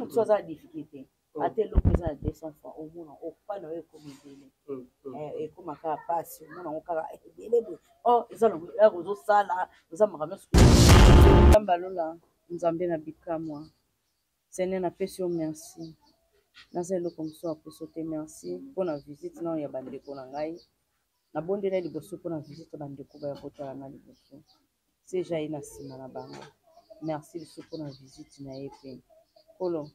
Moto so aza na difficulté, ata eloko eza na 200 francs, omona opa na yo ekoma ebele, ekoma kaka pasi, omona yango kaka ebele boye. Or eza nango ere ozosala, oza makambo nyonso. Nzambe alola, Nzambe na bikamwa, Seigneur, napesi yo merci. Naza eloko mosusu ya koso te. Merci mpo na visite nano ya bandeko na ngai. Nabondela liboso mpo na visite ya bandeko baya kotala ngai liboso. Seja ye na nsima na bango. Merci lisusu mpo na visite na ye mpe. Nkolo,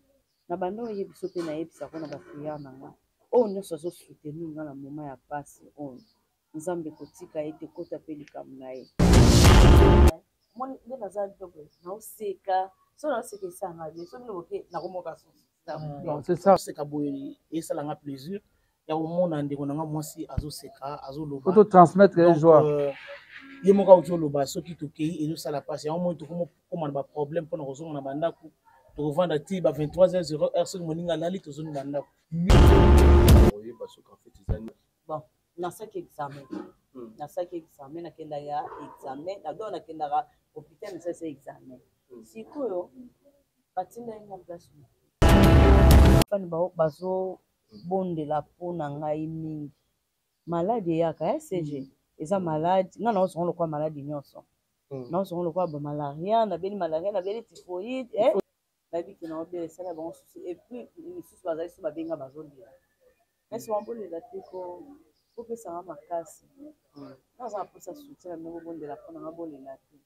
na banda oye biso mpe nayebisako na baprière na ngai. Oyo nyonso azosoutenir ngai na moment ya pasi oyo. Nzambe kotika ye te, kota mpe likambo na ye. Omoni nde naza boye, naoseka so naoseka esanga bien so bino boke nakomoka susu. C'est ça. Seka boye esalanga plaisir ya komona ndeko na nga mwasi azoseka, azoloba. Faut transmettre les joie. Ye moko auti oloba soki tokei ezosala mpasi yango moi tokoma na baproblème mpona kozonga na bandako, tokovanda ti ba 23 h 0 heure, soki moninga alali tozongi bandako. Oyeba soki en fait ezali. Bon, nasalaki examen, nasalaki examen, nakendaka examen na donc nakendaka hôpital, nasalisa examen. Sikoyo batindaki nga place fani bazobondela mpo na ngai mingi. Maladi eyaka ya CG eza maladi, nga naozongo lokola maladi nyonso, naozongo lokola bamalaria, nabeli malaria, nabeli typhoïde, bayebi ke naobela, esala bango susi. Et puis misusu bazali so babenga bazolela, esi babolela te ko kopesanga makasi. Naza na mposa soutien na bino, bobondela mpo na nga, bolela te.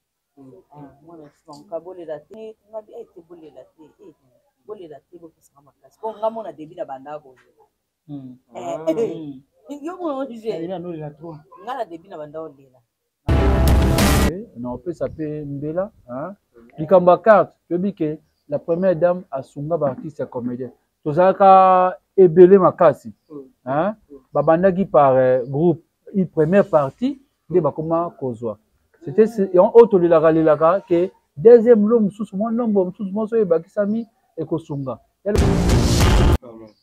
Mwana biso bolela te, nga bi ete bolela te, bolela te, bopesanga makasi mpo nga mona début na banda kolela. Yo mona nga na début na banda kolela. Na opesa mpe mbela likambo ya carte. Toyebi ke la première dame asunga baartiste ya comédien, tozalaka ebele makasi. Babandaki par groupe, une première partie nde bakoma kozwa. C'était oyo tolelaka lelaka ke deuxième lot mosusu, mwa nombre mosusu moso oyo ebakisami ekosunga.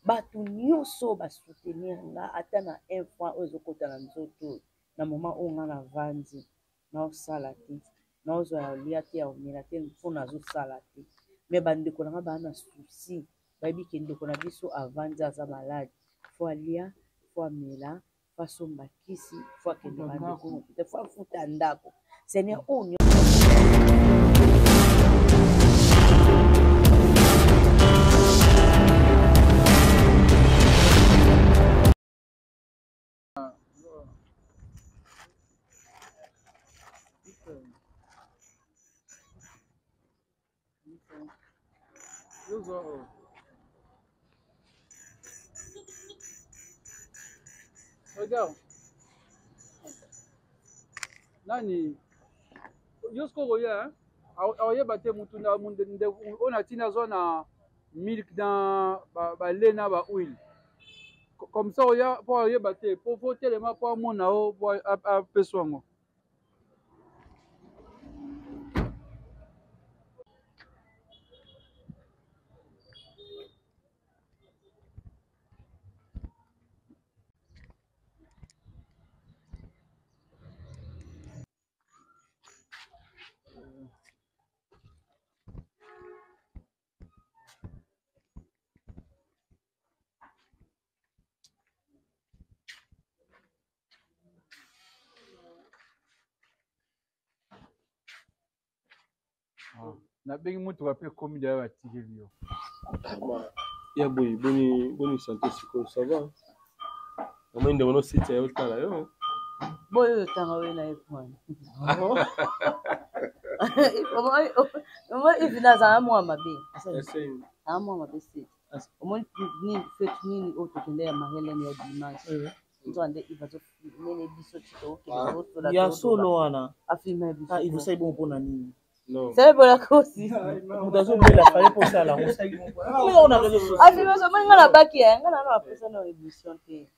Bato nyonso basoutenir nga ata na un franc oyo ezokota na nzoto na moment oyo nga navandi, naosala te, naozwa ya kolia te, ya komela te, mpo nazosala te. Me bandeko na nga baa na souci, bayebi ke ndeko na biso avandi, aza malade, faut alia, faut amela, faut asomba kisi, faut akende bandeko, faut afuta ndako. Seigneur, oyo Regarde. Nani yo sikoyo koya akoyeba te mutu oyo na ntina azwa na milk na bale na ba huile comme ça oya mpo ayeba te mpo fo telema mpo amona yo mpo apesa yango. Nabengi motuka mpe ekomi deya, batikeli yo. Ya boye boni boni santé sikoyo, ça va? Namoni ndeko no site ya otala yo. Boyo oyo otanga oyo na ye pwana omoni ivina azala mwa mabe, azala mwa mabe site. Omoni nini, fete nini oyo tokende ya Marie-Hélène ya dimanche, nzoka nde Ive azofilmene biso ti tokokende tosola. Ya solo wana. Afilme biso. Ive, osali bongo mpona nini? Sele bola kosi. Moto azobela, fale mpo osala yango. Afilme so omoni nga na baki nga na na posa na émission te.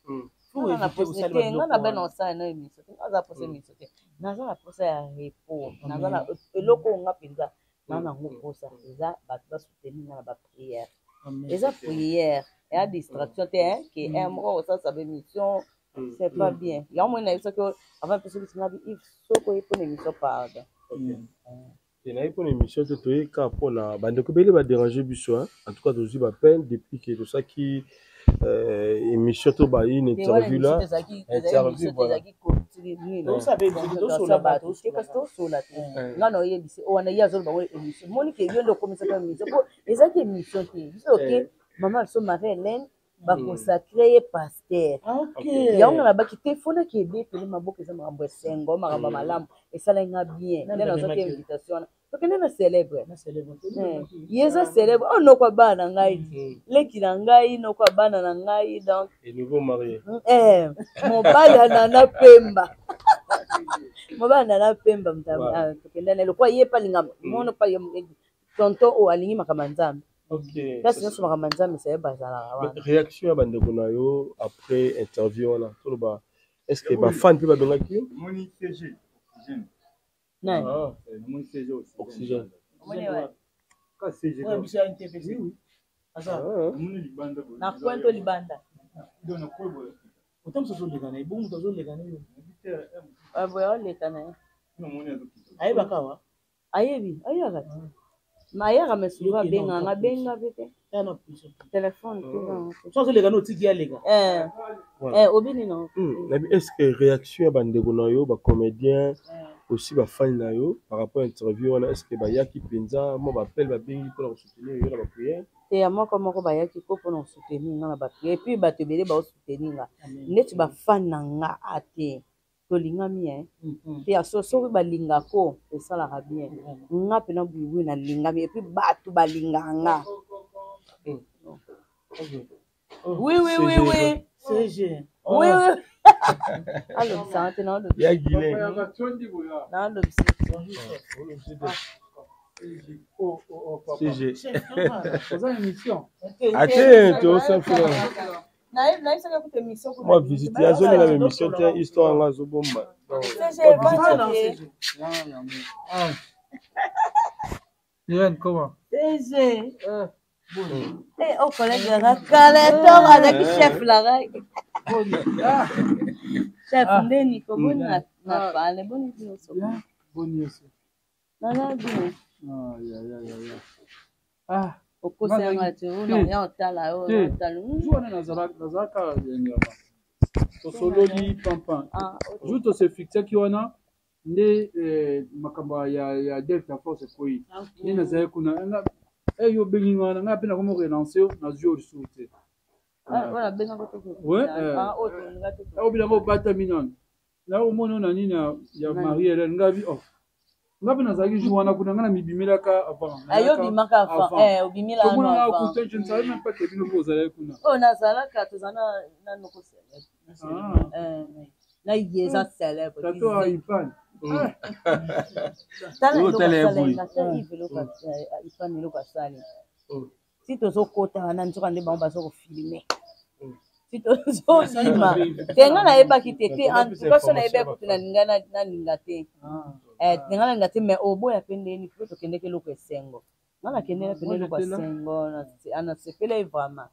Nga na posa te, nga na bana osala na émission te, nga aza posa émission te. Naza na posa ya repos, naza na eloko oyo nga mpenza na nango posa eza bato basoutenir nga na baprière. Eza prière eya distraction te ke un moko kosalisa baémission, c'est pas bien. Yango moi nayebi soki avant mpe soki tinga bi Yves soki oye mpona émission, pardon. Te, naye mpona émission te, toye kaka mpona bandeko ebele badérange biso, hein. En tout cas tozwi bapeine depuis ke tosaki émission to ba une interview là, interview, voilà. Tosola te. Nga na oyebisi wana, ye azoloba ngo émission. Monike, yo nde okomisaka émission, po ezalaki émission te. Biso oke, mama biso Marie Hélène baconsacrer ye pasteur. Yango nga nabaki te, fonaki ebetele maboko. Eza makambo esengo, makambo ya malamu, esalaki nga bien. Nde nazwaki invitation wana, tokende na célèbre. Ye eza célèbre oyo noko ya bana na ngai, leki na ngai, noko ya bana na ngai, donc Et nouveau marié. Mobali ya Nana Pemba, mobali ya Nana Pemba. Tokende na lokwa ye mpe alinga mono pa tonton oyo alingi makambo ya Nzambe. Place nyonso makambo ya Nzambe saye bazalaka wana. Réaction ya bandeko na yo après interview wana, toloba, est ce que bafan mpe babengaki yo? Namoni CG Oxygène. Nani? Ah, Namoni CG Oxygène. Ka CG. Oyo biso ya NTPC. Oui. Aza. Ah. Namoni libanda boye. Na coin to libanda? Donc na coin boye. Ota mosusu azoleka na ye, bongo moto azoleka na ye. Boye aoleka na ye. Namoni azokita. Ayebaka awa. Ayebi, ayaka te, ma ayaka, mais souvent abengaka, abenga mpe te. Ya na puissant. Telefone te, nango te. So azoleka na otiki ye aleka. Obini nango. Nabi, est ce que réaction ya bandeko na yo bacomédien, aussi bafani na yo, par rapport à interview wana, est ce que bayaki mpenza mwa bapele, babengi mpona kosoutenir yo na baprière? Te, ya moko moko bayaki ko mpona kosoutenir nga na baprière, et puis bato ebele baosoutenir nga neti bafani na nga ate tolingami e te ya so. Soki balingako, esalaka bien. Nga mpena buibui nalingami, et puis bato balingaka nga. Oui. CG. Oui, alobisanga te, naolobisa. Ya Guilin. Naolobisa. CG. Oza émission. Ate tosafira. Nayebisaka kuta émission. Mwa visite, azolinga émission te, histoire yanga azobomba. CG. Irène, comment? CG. Eh, oh, collègue nanga kala ntongo azalaki chef nanga, chef ndeni koboni na pale boni nyonso. Bien, boni nyonso. Naza bien. Ah, ya, ya, ya, ya. Ah, okosi yanga te, ya otala yo. Te. Otala. Jour wana nazalaka dernièrement. Tosololi pampan. Jour tose fixaki wana nde makambo ya Delta Force ekoyi. Nde nazalaki kuna. Yo obengi nga wana, ngai mpe nakomi relance yo, nazwi yo lisusu te. Wana bengaka to. Ouais. Oyo tolinga te. Obilanga obatami nano. Naomona oyo na nini ya Marie Hélène, ngai bi oh. Nga mpe nazalaki jour wana kuna, ngai na mibimelaka avant. Ayo obimaka avant, obimila. Tomona ano nga avant. kuta, je ne savais même pas que bino mpe ozalaki kuna. Oyo nazalaka, toza na noko célèbre. Ah. Na ye eza célèbre. Tato ya Ipan. Tala Oyo eloko tala ya asala boye. nga ta Ive, eloko Ipane, eloko asali si tozokota wana, nzoka nde bango baza kofilmer. Si tozobima te, nga nayebaki te te. En tout cas so nayebaki kutu, nalinga nalinga te. Nga nalinga te, mais oboya mpe ndeni po tokendeki eloko esengo. Nga nakendeki pene eloko esengo, anasepelai vraiment.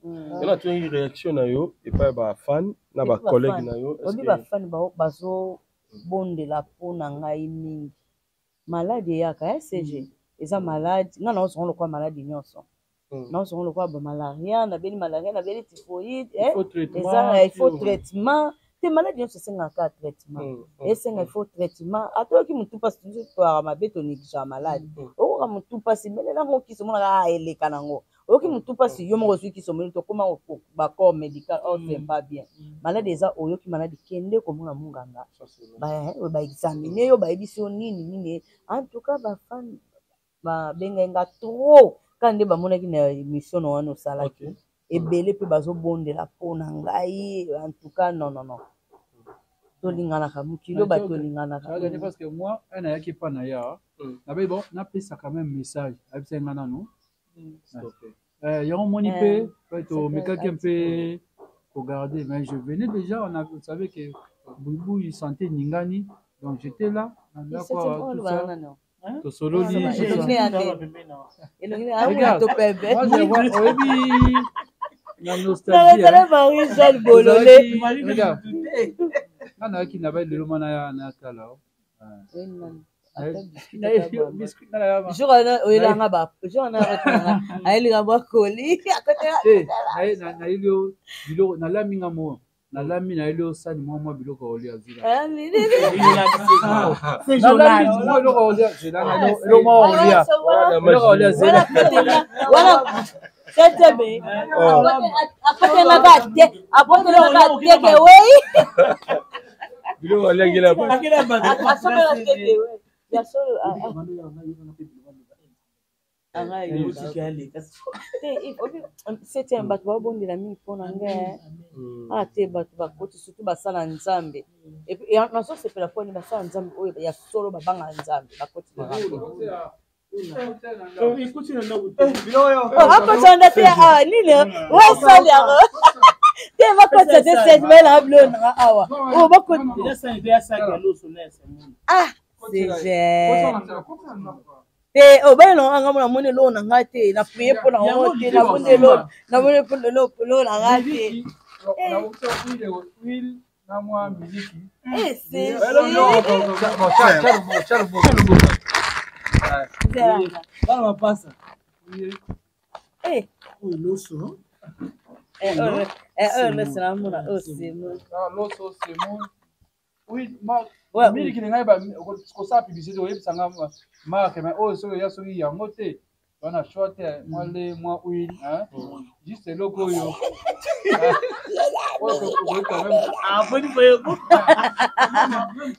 Yana toyengi réaction na yo epai ya bafan na bacollègue na yo, est-ce Obi bafani bazobondela mpo na ngai mingi. Maladi eyaka, SG eza maladi, nga naozonga lokola maladi nyonso. Naozonga lokola bamalaria, nabeli malaria, nabeli typhoïde, Faut traitement. Eza il faut traitement te. Maladi nyonso esengaka traitement. Esenga, il faut traitement. Ata oyoki motu mpasi, toyaka mabe, tonégligeaka maladi. Okoka motu mpasi, melelango kisi, omonaka eleka nango. Oyoki motu mpasi, yo moko ozwi kisi, omeli, tokóma bacorps médical or c'est pas bien. Maladi eza, oyoki maladi, kende komona munganga, baexaminer yo, bayebisi yo nini nini. En tout cas bafani babengai nga trop kaka nde bamonaki na émission na wana osalaki. Ebele mpe bazobondela mpo na ngai. En tout cas, non, non, non, tolinganaka mokili oyo, bato tolinganaka. Ça gagné parce que moi, un ayaki pa na ya. Nabe bon, napesa quand même message. Ayebisa nga nano. Yango moni mpe tomekaki mpe kogarder, mais je venais déjà, on a, vous savez que Buibui santé ningani, donc j'étais là na ndako awa, tout ça. Tosololi, tout ça. Regarde, moi je vois, oyebi na nostalgie, hein. Marie Jeanne Bolole. Regarde, nga nayaki na bai lelo mana ya na tala. Jour wana oyelanga ba jour wana ayelika bakoli. Nayeli yo biloko, nalami nga mo, nalami, nayeli yo sani mwa mwa biloko ya kolia, zila. Nalami mwa eloko ya kolia, zela, eloko mwa kolia, eloko ya kolia, zela. Wana septième akotelaka te, akotelaka teke wei. Biloko aliakela. Asombela teke wei ya solo. Septième, bato babondela mingi mpona ngai a te. Bato bakoti, surtout basala Nzambe. Nazosepela mponi basala Nzambe oyo ya solo, babanga Nzambe, bakoti. Akotanda te awa nini osali yango te, bakotisa te. Siège bayelaka biloko nanga awa oyo bakoti. Ah, CG te, oyo bayelanga nga mona, moni eloko na ngai te. Na prie mpo na yango te, namoni eloko, namoni eloko na ngai te. Na mwa miliki. Eh, CG. Bana mapasa. Eh. Oyo loso. Oyo loso namona, oyo semo. Loso, semo, miliki na ngai. Kosala publicité, oyebisanga marque, mais oyo soki oya, soki yango te, wana choix te. Mwa lait, mwa huile, juste eloko oyo. Okoki quand même. Aboni boyeko.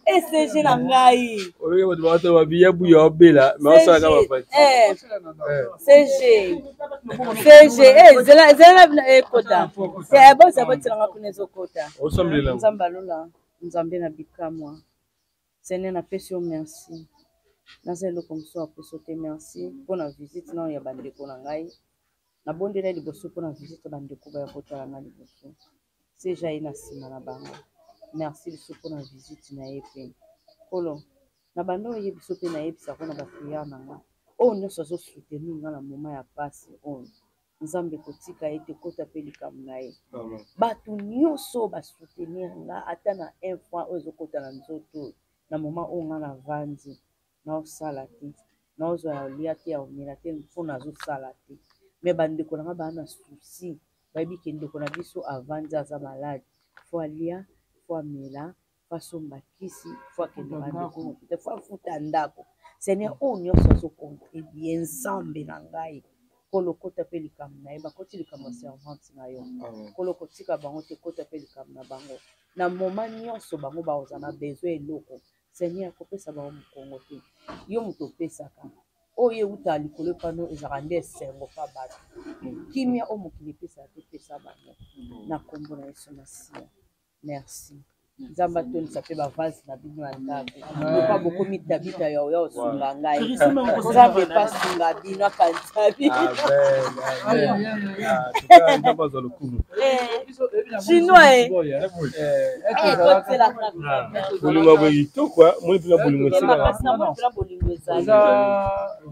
ECG na ngai. Oyoki bato bato babiya buya obela, mais osalaka bapati. CG, CG, zela, zela na ekota. Bosa botilanga kuna, ezokota. Osambelela. Nzambe alola, Nzambe na bikamwa, Seigneur, napesi yo merci. Naza eloko mosusu aposo te. Merci mpona visite nano ya bandeko na ngai. Nabondela liboso mpona visite ya bandeko baya kotala nga liboso. Seja ye na nsima na bango. Merci lisusu mpona visite na ye. Mpe Nkolo, na banda oyo biso mpe nayebisako na baprière na nga, oyo nyonso azosoutenir nga na moment ya pasi oyo, Nzambe kotika ye te, kota mpe likambo na ye. Bato nyonso basoutenir nga, ata na un franc oyo ezokota na nzoto na moment oyo nga navandi, naosala te, naozwa ya kolia te, ya komela te, mpo nazosala te. Me bandeko na nga baa na souci, bayebi ke ndeko na biso avandi, aza malade, faut alia, faut amela, faut asomba kisi, faut akende bandeko motu, faut afuta ndako. Seigneur, oyo nyonso azocontribue, Nzambe na ngai, Nkolo, kota mpe likambo na ye. Bakoti likambo ya servante na yo. Nkolo, kotika bango te, kota mpe likambo na bango na moment nyonso bango bakozala na besoin eloko. Seigneur, kopesa bango mokongo te. Yo moto opesaka oyo eutaka likolo epano, ezalaka nde esengo mpa bato. Kimia oyo mokili epesaka te, pesa bango na nkombo na Yesu Masiya. Merci. Nzambe atondisa mpe bavase na bino ya ndako loka bokomi tabita ya oya osunga ngai. Nzambe epasunga bino, akanisa bino. Nzambe lokumu. Chinois. Bolingo boye kitoko, moi mpena bolingo esilaka. Bolingo ezali.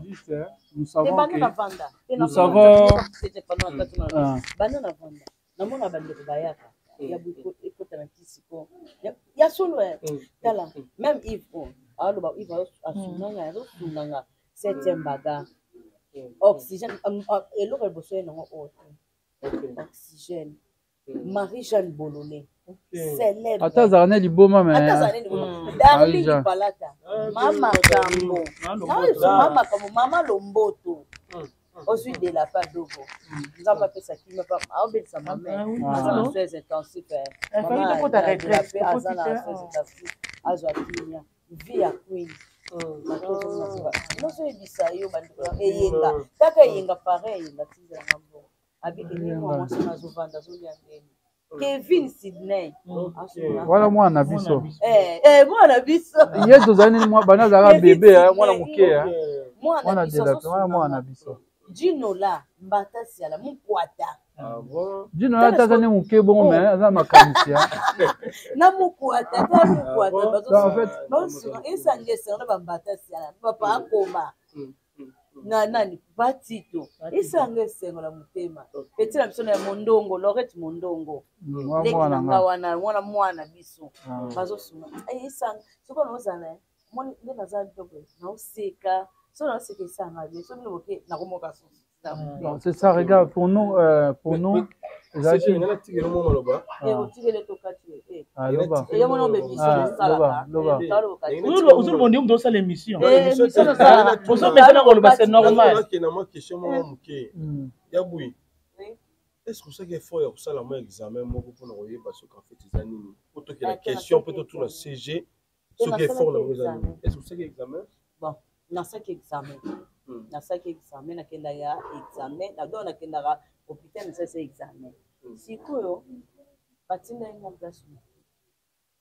Juste, nous savons que nous savons. Banda na vanda, namona bandeko bayaka ya ekota na kisi ko ya solo. Tala, même Yves o aloba, Yves asunganga, azosunganga septième bagarre, oxygène, eloko liboso ye nango oyo te, oxygène. Marie Jeanne Bolole, célèbre. Ata azalaka na liboma. Me ata azalaka na liboma. Darling Palata, mama Kambo, mama Kambo, mama Lomboto, ozwi de la pa dogo. Nzambe apesa kimia. Pa aobelisa mama, aza na soins intensif. Aza na soins intensif, azwa kimia. Vie ya Queen, nazoyebisa yo, bandeko, eyenga kaka eyenga pare, eyenga tinzelanga mbongo. Abikeni mwa mwasi wana azovanda, azolia ndeni. Kevin Sydney. Wana mwana na biso. Mwana biso. Ye tozali nini, bana azalaka bebe, mwana moke. Mwana biso. Wana mwana na biso. Jinola Mbata Siala Mukwata. Jino ata aza ne moke bongo, me aza makanisi. Na Mukwata ta Mukwata bazosunga esangi esengo na bambata Siala, papa akoma na nani, batito esanga esengo na motema. Eti na biso na ya Mondongo, Lorette Mondongo, leki na nga wana, wana mwana biso, bazosunga esanga. Soki wana ozala. Moni nde naza boye, naoseka so naoseka esanga bien so bino boke nakomoka susu. Non, c'est ça, regarde, pour nous, pour nous, ezalaki natikeli mwa maloba. Otikele tokati. Ah, loba. Eyo mona émission Ah, osalaka. loba, loba. Ozoloba nde moto osala émission. Émission osalaka. Ozomesana koloba, c'est normal. Nakende mwa question moko moke ya bui. Oui. Est ce que osaki effort ya kosala mwa examen moko mpona koyeba soki en fait eza nini, po tokenda Ah, question mpe nasalaki totuna examen. cg Te soki effort nango eza nasalaki nini? Est ce que osaki examen? Bon, nasalaki examen. Nasalaki examen, nakendaka examen donc nakendaka hôpital, nasalisa examen. Sikoyo batindaki nga place mosusu.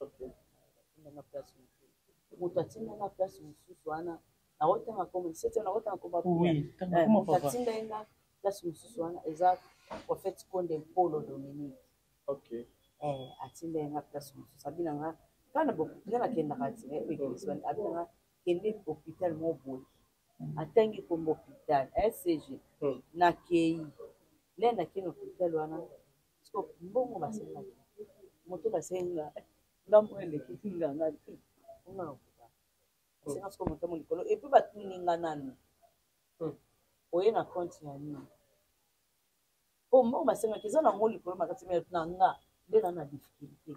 Batindanga place mosusu, moto atindanga place mosusu wana, nakotanga kombo sete, nakotanga kombo. Oui, tanga kombo. Moto Papa. atindaki nga place mosusu wana eza prophète Konde Mpolo Dominique. Atindaki nga place mosusu, abinanga kana nga nakendaka ti église wana, abinanga kende hôpital mo boye, atangi kombo hôpital scg. Nakei nde nakei na hôpital wana, siko mbongo basengaki moto basenga ngambo eleki nganga nga nakoka basenga siko moto mo likolo et puis batuni nga nanu oye na compte ya nini, po mbongo basengaki eza nango likolo makasi, mais na nga nde na difficulté.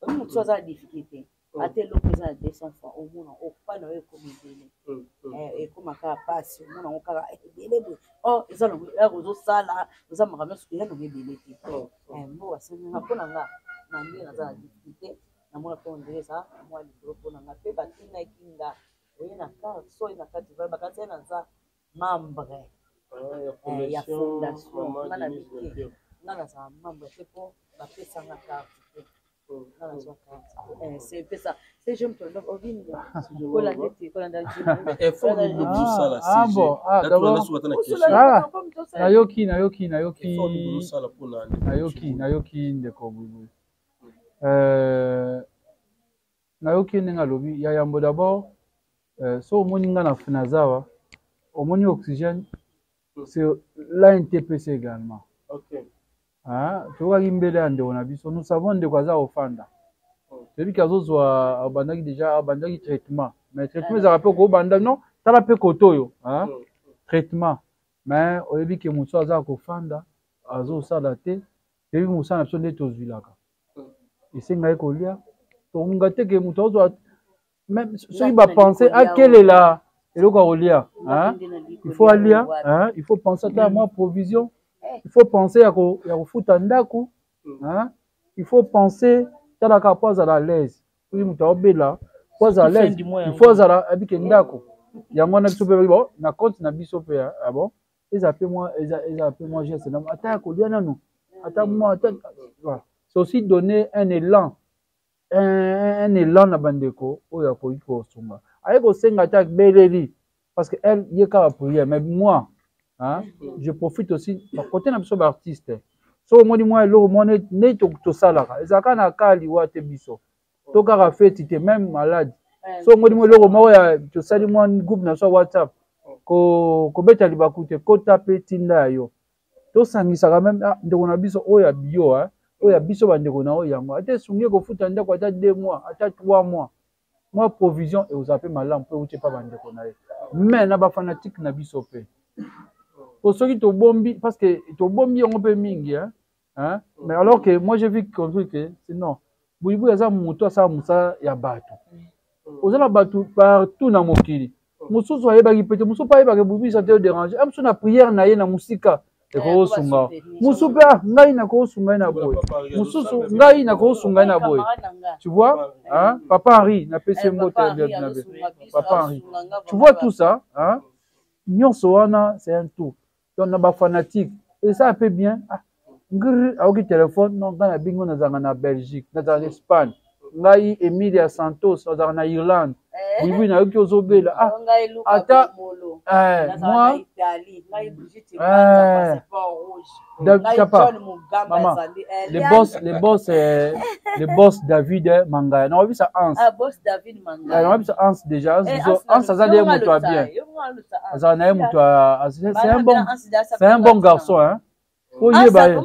Oyi motu aza na difficulté, ata eloko eza na 200 francs, omona opa na yo ekoma ebele. Ekoma kaka pasi, omona yango kaka ebele boye. Or eza nango ere ozosala, oza makambo nyonso, eza nango ebele te. Mbongo basenganga mpo na nga na nde naza na difficulté, namona mpo ndenge eza mwa likolo mpo na nga. Mpe batunaki nga oye na carte, so oye na carte vala bakati ye naza membre ya fondation. Nga na bike, nga nazala membre te mpo bapesanga carte te, nga nazwa carte te. C'est epesa c'est je me obini kolanda te, kolanda. Effort nini bozosala? Ah, bon, ah, d'abord- Suka na question. Ah, nayoki, nayoki, nayoki. Effort nini bozosala mpona Nayoki, nayoki ndeko Buibui. Nayoki ndenge alobi ya yambo. D'abord, so omoni nga na nazawa, omoni oxygène, c'est l'ANTPC également. Hein, toyokaki mbele ya ndeko na biso, nous savons ndeko aza kofanda, toyebi ke azozwa, abandaki déjà, abandaki traitement, mais traitement ezalaka mpe kobanda non, tala mpe kote oyo, hein? Traitement, mais oyebi ke mosu aza kofanda, azosala te, toyebi mosala na biso nde tozwilaka, esengaki kolia, tokonga te ke moto azozwa même soki bapense akelela eloko ya kolia, hein? Il faut alia, hein? Il faut penser ata ya mwa provision, il faut penser ya kofuta ndako, hein? Il faut penser talaka po azala à l'aise, soki moto aobela po azala à Fin l'aise, du mois il yango. faut azala abike ndako yango wana. Biso mpe bon, na compte na biso mpe, ah bon, eza mpe mwa eza mpe mwa geste na ata ya kolia nanu, ata mwa ata, voilà. C'est aussi donner un élan, un élan na bandeko oyo akoki kosunga, aye kosenga ata beleli, parce que elle ye kaka prière, mais moi, hein, je profite aussi côté na biso baartiste. So omoni mwa eloko mwa nde tosalaka, ezalaka na ka liwa te, biso to kaka feti te, même malade. So omoni mwa eloko moko ya tosali mwa groupe na biso ya WhatsApp, kobeta libaku te, kota mpe tinda ya yo, tosangisaka même, ah, ndeko na biso oyo ya bio, hein, oyo ya biso bandeko na oyo yango ata esungi ye kofuta ndako ata 2 mois, ata 3 mois, mwa provision ekozala mpe malamu mpe euti epa bandeko na ye. Mais na bafanatike na biso mpe, po soki tobombi, parce que tobombi yango mpe mingi, hein? Hein? Mais alors que moi j'ai vu compris que c'est non, Buibui aza moto asala mosala ya bato, oza na bato partout na mokili, mosusu ayebaki pe te, mosusu mpe ayebaki Buibui sa te dérange, mosusu na prière na ye na mosika ekokosunga, mosusu mpe, ah, ngai nakosunga ye na boye, mosusu ngai nakosunga ye na boye, tu vois, hein? Papa Henri, napesi ye mbote ya bien na bien, papa Henri, tu vois tout ça, hein? Nyonso wana c'est un tout. Donc na bafanatique eza mpe bien. Ah, ngiri aoki telefone, non, ngai nabingi, nazalaka na Belgique, nazalaka na Espagne, ngai Emilia Santos, nazalaka na Irlande, Buibui nayoki ozobela, ah, ata moi Papa, maman, le boss, le boss David Mangaya, nakobisa Hans. Ah, boss David Mangaya. Nakobisa Hans déjà, Hans, Hans aza nde moto ya bien, azala na ye moto, c'est un bon garçon, hein. Oyeba ye.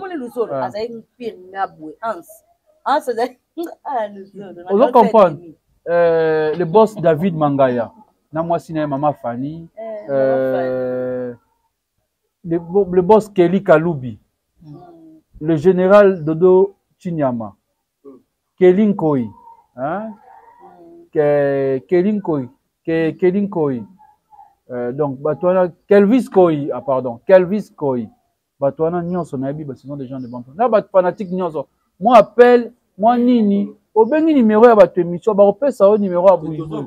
Azali pire nga boye, Hans. Hans azali, ah, Luzolo. Ozo comprendre. Le boss David Mangaya na mwasi na ye mama Fanny, le boss Kelly Kalubi, le général Dodo Chinyama, Kelly Nkoi, hein? Kelly Nkoi, Kelly Nkoi. Donc bato wana, Kelvis Koi, ah pardon, Kelvis Koi. Bato wana nyonso nayebi, ce sont des gens de bon na bato fanatique nyonso. Moi appel moi nini, obengi numéro ya bato émission, bakopesa yo numéro ya buibui,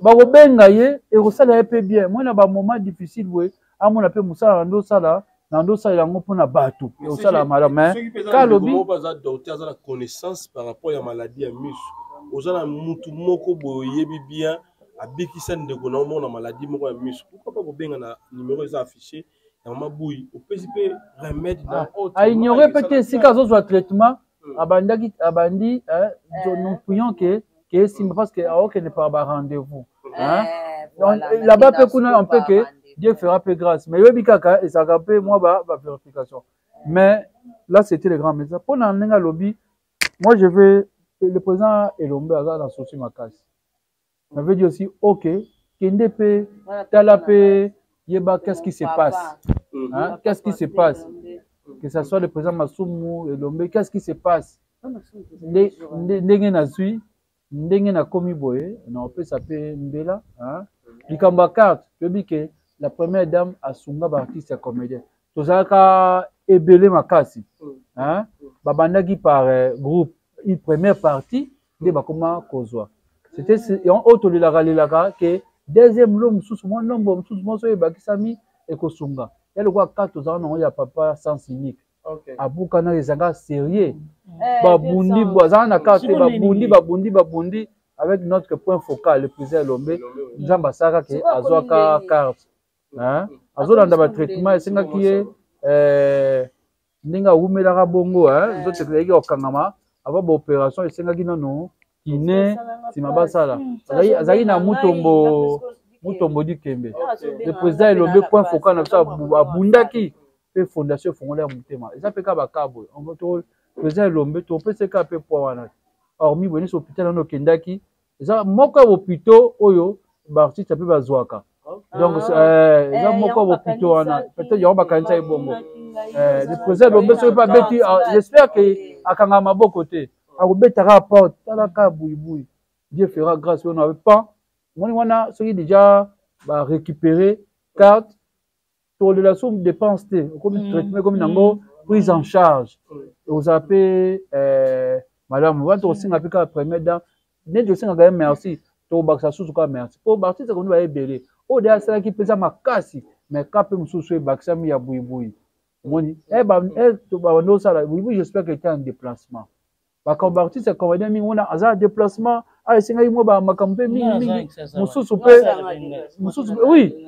bakobenga ye, ekosala ye mpe bien. Moi na bamoment difficile boye, amona mpe mosala na ndosala na ndosalela yango mpona bato, ekosala malamu. Mais kalobi aza docteur, aza na connaissance par rapport ya maladie ya miso. Oza na mutu moko boye oyebi bien abikisa ndeko na yo moko na maladie moko ya miso, pourquoi pas kobenga na numéro eza affiché ya mama Buyi, opesi mpe remède na aignore mpe te esika azozwa traitement. Abandaki, abandi, nous prions que esimba, parce que aokende par ba rendez-vous, hein? Donc là-bas mpe kuna on peut que Dieu fera peu grâce, mais yoyebi kaka ezalaka mpe mwa ba vérification. Mais là, c'était le grand médecin mpona ndenge alobi. Moi, je vais, le président Elombe aza na souci makasi. Ça veut dire aussi, ok, kende mpe tala mpe yeba qu'est-ce qui se passe, hein? Qu'est-ce qui se passe, que ça soit le président Masumu Elombe, qu'est-ce qui se passe? Ndenge nazwi, ndenge nakomi boye, na opesa mpe mbela, hein? Likambo ya carte, toyebi ke la première dame asunga baartiste ya comédien, tozalaka ebele makasi, hein? Babandaki par groupe, une première partie nde bakoma kozwa. C'était oyo tolelaka lelaka ke deuxième lot mosusu, mwa nombre mosusu moso oyo ebakisami ekosunga ya lokola carte tozalaka nango ya papa sens unique. Abukana, ezalaka sérieux, babundi, azalaka na carte, babundi, babundi, babundi avec notre point focal, le président Elombe. Nzambe asalaka ke azwaka carte, azolanda batraitement esengaki ye ndenge awumelaka bongo, nzoto ezalaki kokangama avant baopération, esengaki nano kine, nsima basala. Azalaki na Mutombo, Mutombo Dikembe. Le président Elombe, point focal na biso, abundaki mpe fondation efongola ya motema. Eza mpe kaka baka boye, président Elombe topesa kaka mpe poids wana. Hormis boye nyonso, hôpital wana okendaki eza moko ya bopito oyo baartiste mpe bazwaka. Donc eza moko ya bopito wana, peut-être yango bakanisa ye bongo. Le président Elombe soki mpe abeti, j'espère ke akanga maboko te, akobetaka porte, tala kaka buibui, Dieu fera grâce. Oyo na pan moni wana, soki déjà barécupérer carte, tolela so dépense te, okomi traitement, ekomi nango prise en charge, ozala mpe malamu. Wana tokosenga mpe kaka première dame, neti tosengaka ye merci, tokobakisa susu kaka merci mpo baartiste komi baye ebele oyo de asalaki mpenza makasi. Mais ka mpe mosusu ebakisami ya buibui, omoni bando osala buibui. J'espère que était en déplacement. Makambo baartiste comédien mingi wana aza na déplacement, a esengaki mwa makambo mpe mingimingi mosusu mpe mosusu. Oui,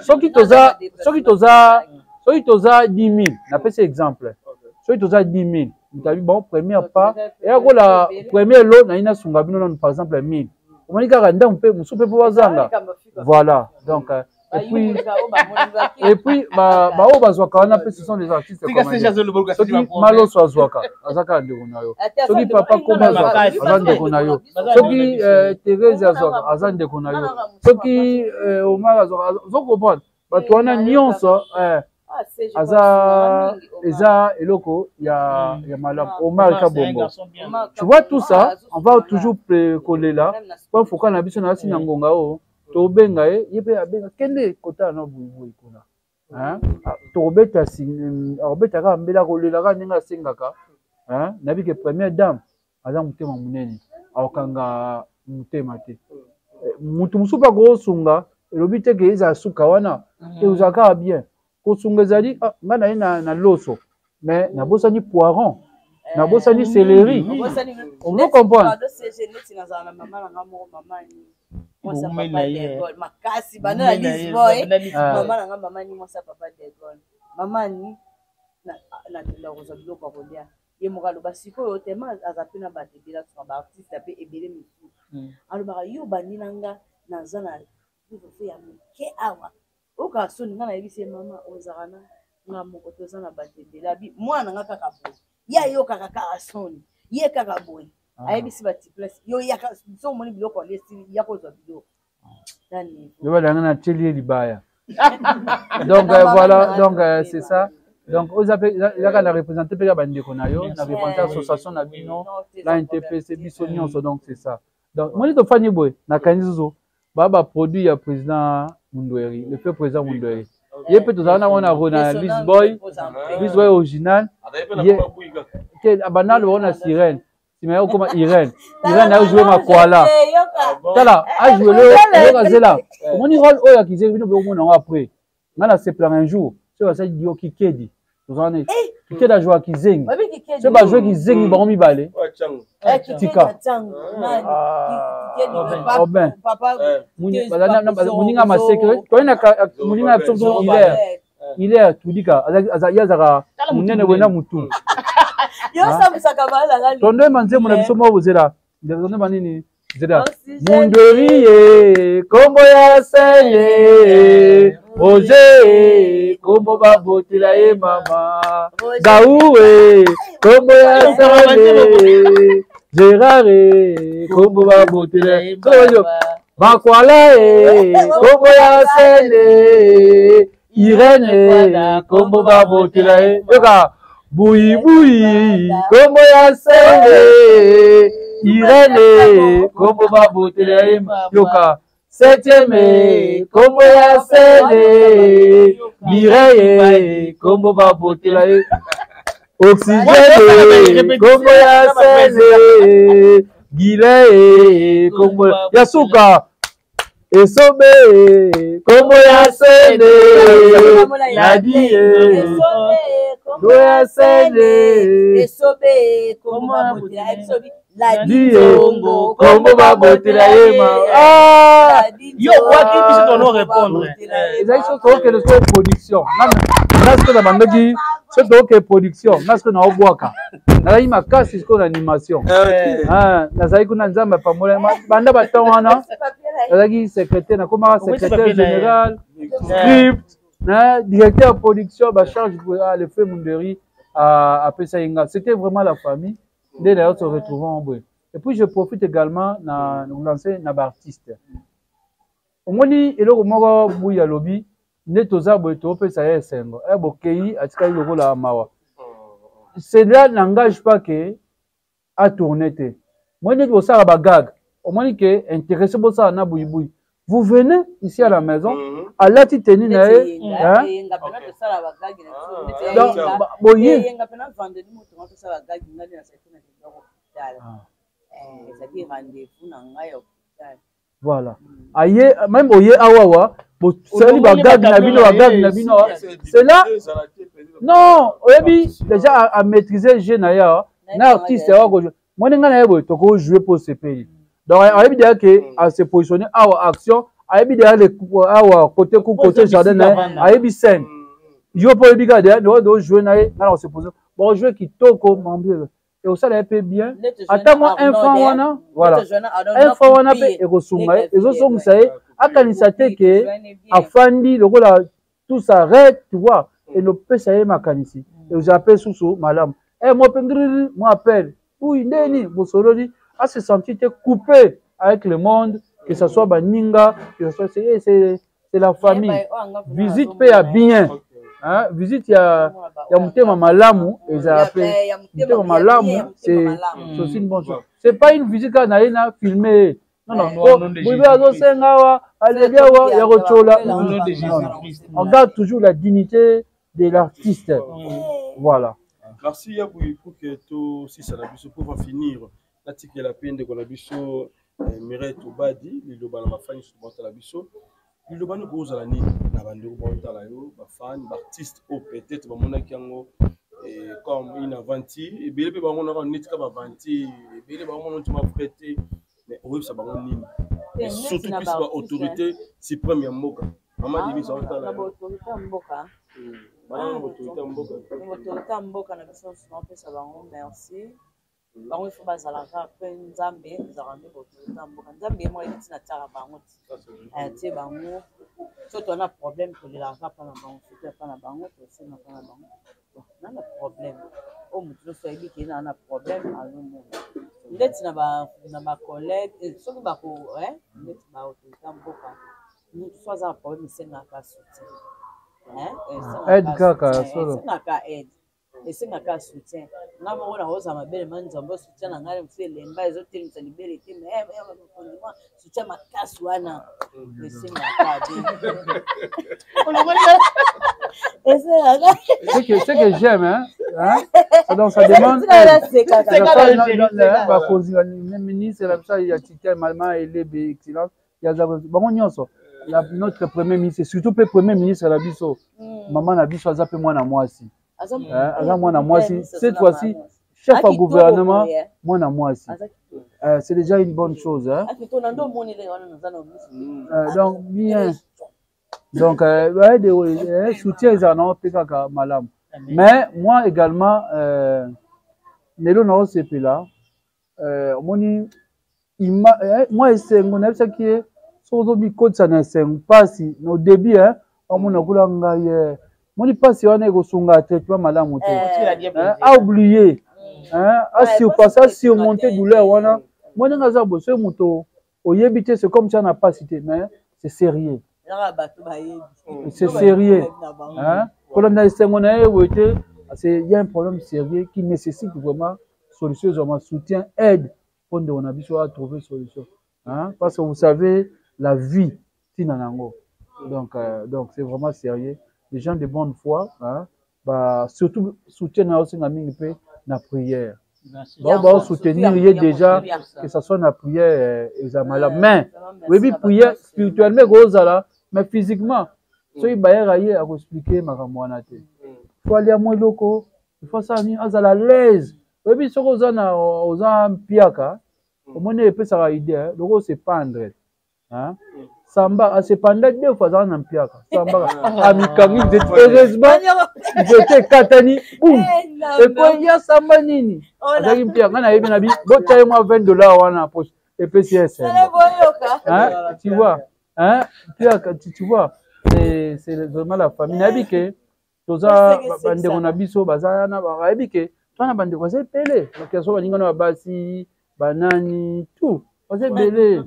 soki toza 10 000, napesi exemple, soki toza 10 000, moto abi bon, première pas eya kola, premier lot nayi nasunga bino nanu, par exemple 1000, omoni kaka ndambo mpe mosusu mpe mpo bazanga. Voilà, donc et puis baoyo bazwaka wana mpe, ce sont des artistes. Soki Maloso azwaka, aza kaka ndeko na yo. Soki papa Koma azwaka, aza ndeko na yo. Soki Therese azwaka, aza ndeko na yo. Soki Omar azwaka, ozo comprendre, bato wana nyonso aza, eza eloko ya malamu. Omar Kabongo, tu vois, tout ça, on va toujours kolela po foka na biso na asi na ngonga oyo tobenga ye, ye mpe abenga, kende kotala na buibui kuna, tokobeta, akobeta kaka mbela, akolela kaka ndenge asengaka. Nayebi ke première dame aza motema monene, akokanga motema te. Motu mosusu mpe akosunga, elobi te ke ezala suka wana, ezala kaka bien. Kosunga ezali ngai na ye na loso, mais nabosani poiron, nabosani céleri, ozo comprendre. Makasi banda na Lisboy, mama na nga, mama ni mwasi ya papa de Gaulle, mama ni nakenda kozwa biloko ya kolia. Ye moko aloba sikoyo tema aza mpe na bato ebele, asuka baartiste mpe ebele misusu. Alobaka yo bandi na nga, naza na livre ya moke awa, okaka soni. Nga nayebisi ye: mama, ozalaka na nga moko, toza na bato ebele. Abi mwana na nga kaka boye, ye ayokaka kaka soni, ye kaka boye. Ayebisi batiplace yo yaka, so omoni biloko alesi, ya kozwa biloko. Yo balanga na tieli ye libaya. Donc voilà, donc c'est ça. Donc oza mpe ezaka na représente mpe ya bandeko na yo, na représente association na bino la NTPC, biso nyonso. Donc c'est ça. Donc moni tofandi boye, nakanisi susu ba baproduit ya président Mundweri, le feu président Mundweri. Ye mpe tozala na wana na Lisboy, Lisboy original. Ye te abanda aloba na sirène, nsima ya okoma Irene. Irene ajoue makwala. Tala, ajoue le yoka. Zela, omoni rôle oyo akizeli bino, bokomona yango après. Nga nasepelaka un jour soki basali dio Kikedi, tozala na Kikedi, ajoua kizengi. Soki bajoue kizengi bango mibale, tika Robin moninga maseke, toye na moninga biso Hilaire. Hilaire Tudika, ye azalaka monene boye na mutu. Tondoyemba nzembo na biso moko, bozela, tondoyemba nini? Zela Mundweri ye, kombo ya seye Roger, kombo babotela ye mama Gauwe, kombo ya sele Gérard, kombo babotela ye Makwala ye, kombo ya sele Irene, kombo babotela ye. Yoka Buyibuyi, kombo ya sele Irene, kombo babotela ye. Yoka septième, kombo ya sele Mireille, kombo babotela ye Oxygène, kombo ya sele Gilei, kombo ya suka Esobe, kombo ya sele Nadi, kombo ya sele Esobe, kombo babotela biso Ladi, kombo babotela ye ma. Yo okwaki biso tono répondre. Ezali so tookende so production nga sikoyo na bandaki so tooke production nga sikoyo naobwaka, nazalaki makasi sikoyo na animation. Nazalaki kuna, Nzambe apambola banda batemps wana, nazalaki secrétaire, nakomaka secrétaire général, script, directeur ya production, bacharge le feu Munderi apesaki nga. C'était vraiment la famille nde d'ailleurs se retrouvons boye. Et puis je profite également na lancer na baartiste. Omoni eloko moko buyi alobi nde toza boye, topesa ye esengo e bokei atikali lokola mawa. Cela n'engage pas que atourne te. Moi neti bosala bagag, omoni ke intéressé bosala na buyibuyi, vous venez ici à la maison. Alati tenue na ye boye. Ezalaki rendez-vous na ngai ya hôpital. Voilà, aye même oye awawa, bosali bagag na bino, bagag na bino. C'est là non, oyebi déjà à maîtriser jeu na ye awa na artiste awa kojouer. Moni ngai na ye boye, tokojoue mpo sepeli. Donc ayebi déjà ke ase positionner awa, action ayebi déjà awa côté ku côté jardin na ye, ayebi scène. Yo mpo oyebi kaka déjà dojouer na ye, ngai na kose positionner, bojouer kitoko mambi ekosala ye mpe bien. Ata mwa un franc wana, voilà, un franc wana mpe ekosunga ye, ezozongisa ye akanisa te ke afandi lokola tout s'arrête, tu vois. Elopesa ye makanisi, ekozala mpe susu malamu. E mo mpe ngriri mo appel uyi ndeni bosololi, ase sentir te coupé avec le monde, que ça soit baninga, que ça soit c'est la famille. Visite mpe ya bien, hein, visite ya motema malamu, ezala mpe motema malamu. C'est aussi une bonne chose. C'est pas une visite kaka na ye na filme ye. Non, non, boye azosenga awa, alebi awa ya kotiola. On garde toujours la dignité de l'artiste, voilà. Merci ya boye pour que tosisa na biso, pour finir natikela mpe ndeko na biso Mireille Tobadi liloba na bafani nyonso baotala biso. Liloba nini kozala nini na bandeko baotala yo, bafani, baartiste oyo peut-être bamonaki yango comme une aventure, ebele mpe bango neti ka baaventure, ebele bango neti mafrai te, mais oyebisa bango nini? Et surtout plus baautorité suprême ya mboka, mama Denise aotala. Baautorité ya mboka. Bana baautorité ya mboka. Baautorité ya mboka na biso nyonso, naopesa bango merci. Bango ifo bazalaka mpe Nzambe ezalaka nde baautorité ya mboka. Nzambe ye moko ayebi ntina tiaka bango, ti atie bango. So toza na problème, tolelaka mpa na bango, soki mpa na bango tosenga mpa na bango. Na problème oyo, moto nyonso ayebi ke na problème azomona. Ndeti na ba na ba collègue eh, soki bako eh, ndeti ba autorité ya mboka, mutu so aza na problème esengaka soutien. Hein? Esengaka Aide kaka, soutien, solo. Esengaka aide. Esengaka soutien. Nga moko nakozala mabele ma Nzambe soutien na ngai mosusu elemba ezotelemisa libele te, mais eh, mokonzi mwa soutien makasi wana esengaka bien. Esengaka. Ce que j'aime, hein, hein, ça, donc, ça demande aide. Bakonzi, ministre na biso ya tutelle, mama Elebe, excellence ya bango nyonso, notre premier ministre, surtout mpe premier ministre na biso, mama na biso aza mpe mwana mwasi, aza mwana mwasi. Cette fois-ci chef ya gouvernement mwana mwasi, c'est déjà une bonne chose, hein? Donc bien, donc euh, soutien ezala nango mpe kaka malamu. Mais moi également, lelo naosepela, omoni mwa esengo nayebisaki ye, soki ozobikotisa na esengo mpasi na début, omona kuna ngai moni mpasi wana ekosunga traitement malamu te, aoublier, asurpasse, asurmonter douleur wana. Mwa ndenge aza boye, soki moto oyebi te, c'est comme ça na mpasi te, mais c'est sérieux, c'est sérieux. Kolanda esengo na ye boye te, c'est il y a un problème sérieux qui nécessite vraiment solution, vraiment soutien, aide, mpo ndeko na biso atrouver solution, hein? Parce que vous savez la vie ntina nango. Donc c'est vraiment sérieux, les gens de bonne foi, hein? Bah, surtout soutien na osenga mingi mpe na prière, bao baosoutenir ye déjà, que ça soit na prière eza malamu. Mais oyebi, prière spirituellement ekozala, mais physiquement soki bayaka ye akoexpliquer makambo wana te. Faut alia mwa eloko, il faut asala nini, azala à l'aise. Oyebi, soki oza na oza mpiaka, omoni epesaka idée loko ose pendre. Samba asepanda deux fois, azala na mpiaka, samba amikangi nzete, heureusement nzete ekatani, bum, ekoyi ya samba nini, azalaki mpiaka. Ngai nayebi na bi botya ye mwa 20 $ wana poche, epesi ye esengo, tu vois, hein, mpiaka, tu vois, c'est vraiment la famille. Nayebi ke toza bandeko na biso baza wana, bayebi ke toza na bandeko baza ebele, bakeso baninga na babasi banani, tout baza ebele.